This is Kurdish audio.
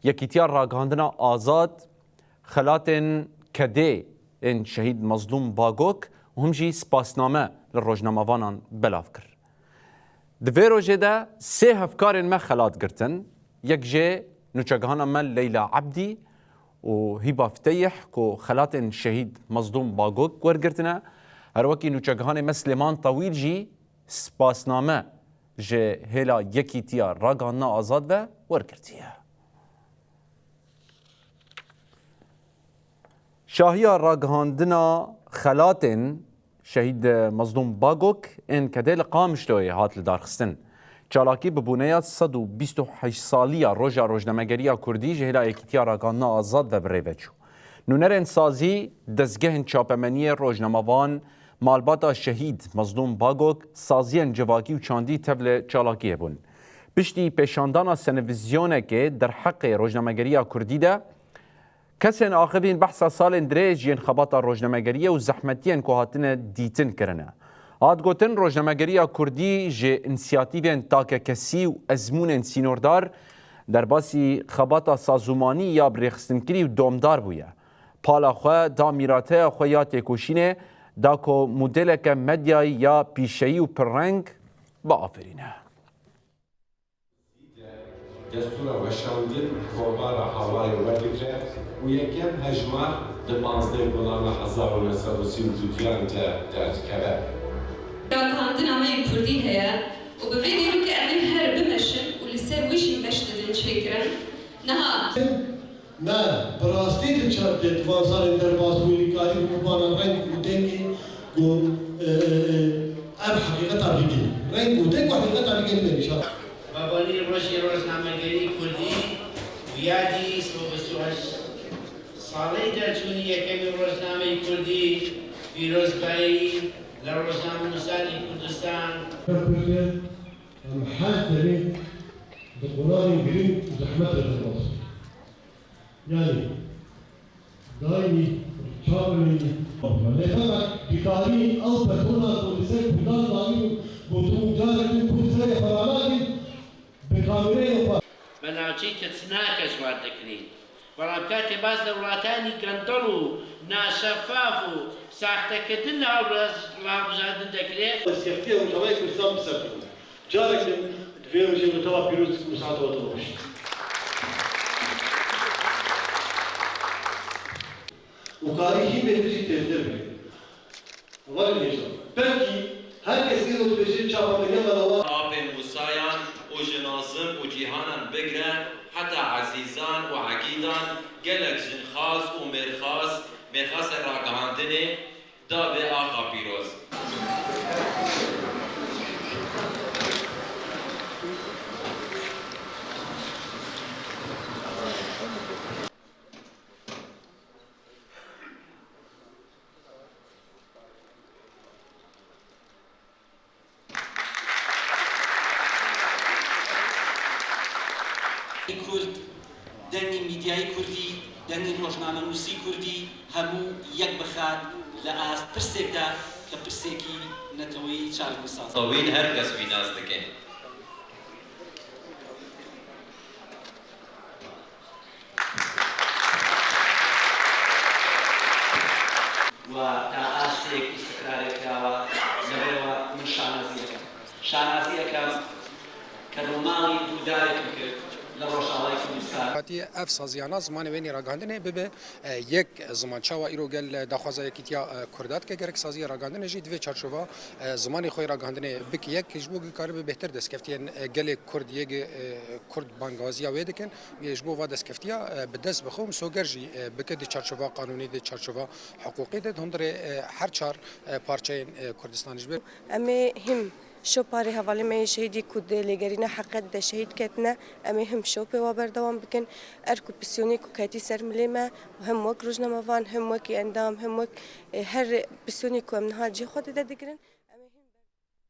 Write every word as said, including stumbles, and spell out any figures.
Yekîtiya Ragihandina Azad xelatên kedê ên şehîd Mazlûm Bagok û him jî spasname li rojnamevanan belav kir. Di vê rojê de sê hevkarên me xelat girtin. Yek jê nûçegihana me Leyla Ebdî û Hîba Fiteyih ku xelatên şehîd Mazlûm Bagok wergirtine. Her wekî nûçegihanê me Silêman Tewîl jî spasname ji hêla Yekîtiya Ragihandina Azad ve wergirtiye. Şahiya ragihandina xelatên şehîd Mazlûm Bagok ên kedê li Qamişloyê hat lidarxistin. Çalakî bi bûneya sed û bîst û heşt saliya Roja Rojnamegeriya Kurdî ji hêla Yekîtiya Ragihandina Azad ve bi rê ve çû. Nûnerên sazî, dezgehên çapemeniyê, rojnamevan, malbata şehîd Mazlûm Bagok, saziyên civakî û çandî tevlê çalakiyê bûn. Piştî pêşandana senevîzyonekê derheqê rojnamegeriya kurdî de, kesên axivîn behsa salên dirêj yên xebata rojnamegeriyê û zehmetiyên ku hatine dîtin kirine. Hat gotin, rojnamegeriya kurdî ji însiyatîvên takekesî û ezmûnên sînordar derbasî xebata sazûmanî ya birêxistinkirî û domdar bûye. Pala xwe da mîrateya xwe ya têkoşînê, da ku modeleke medyayî ya pîşeyî û pirreng biafirîne. Destûra weşandin kombara Hawayê werdigre û yekem hejmar di panzdeh Gulana hezar û neh sed û sî û duyan de derdikeve. Ragihandina me yê kurdî heye û bi vê dîrokê em ê her bimeşin û li ser wî jî meş didin çêkirin. Niha Me bi rastî di çar-, di van salên derbas bûyî karî bi bibana reng û dengê ku, e, e, e, ev heqîqeta vî din. Reng û deng û heqîqeta vî din nîşan. Babanî rojê rojnamegerî kurdî û yadî sed û bîst û heşt salî derçûnî yekemîn rojnameyî kurdî pîrozbayî li rojnamenûsanê Kurdistan. Em her demê di qolanên girîng û zehmet re derbas bûn. Yanî, daîmî çapemenî. Lê feqet bikarî ew petrona ku li ser Kurdan danî û gotin û carek din Kurd serê xwe ranakin, bi kamîreyên xwe. Bi navçî tirsinake ji wan dikinî. Bernamka têbaz li welatani gundel û naşefaf û saxtekirtin li hewlbijandin dekirê. Destkeftiyên Rojavayê Kurdistan bi ser bûn. Carek din di vê rojê we teva pîroz dikim û saeta we teva xweş. Û karî hîn bê, tu jî têztir bê. Hevalên hêja, belkî her kes îro dibêje çapemeniya me lawa. Apên Mûsayan û ji Nazim û Cîhanan bigre heta Ezîzan û Egîdan gelek jinxwaz û mêrxwaz, mêrxasên ragihandinê da vê axa pîroz. Kurd, dengê mîdyayê kurdî, dengê rojnamenûsî kurdî, hemû yek bixat li ast pirsêk de ke pirsêkî neteweyî çareserî. Tawîn her kes wî nas dike. و تا ئاستێک ئیستقرارێک داوە لەبەرەوە من شانازیەکەم. شانازیەکەم کە ڕووماڵی ڕووداوێکم کرد لە ڕۆژاوای کوردستان. Hatiye ev saziyana zimanê wê nê ragihandinê bibe, e, yek ziman. Çawa îro gel daxwaza yekîtiya, e, Kurda dike, gerek saziya ragihandinê jî di vê çarçova, e, zimanê xwe yê ragihandinê bike yek, ji bo ku karibe bêhtir destkeftiyên, e, gelê Kurd yê, e, Kurd bangwaziya wê dikin. Ji bo va destkeftiya, e, bi dest bixe û misoger jî, e, bike di çarçova qanûnî, di çarçova hiqûqî de, di hundirê, e, her çar, e, parçeyên, e, Kurdistanê ji ber. Em ê him şo parê hevalê me yê şehîdî ku di lêgerîna heqet de şehîd ketine, em ê him şo pê wa berdewam bikin. Erk û pisyonê ku ketî ser milê me, him wek rojnamevan, him wekî endam, him wek, e, her pisyonê ku em niha cihê xwe dide digirin.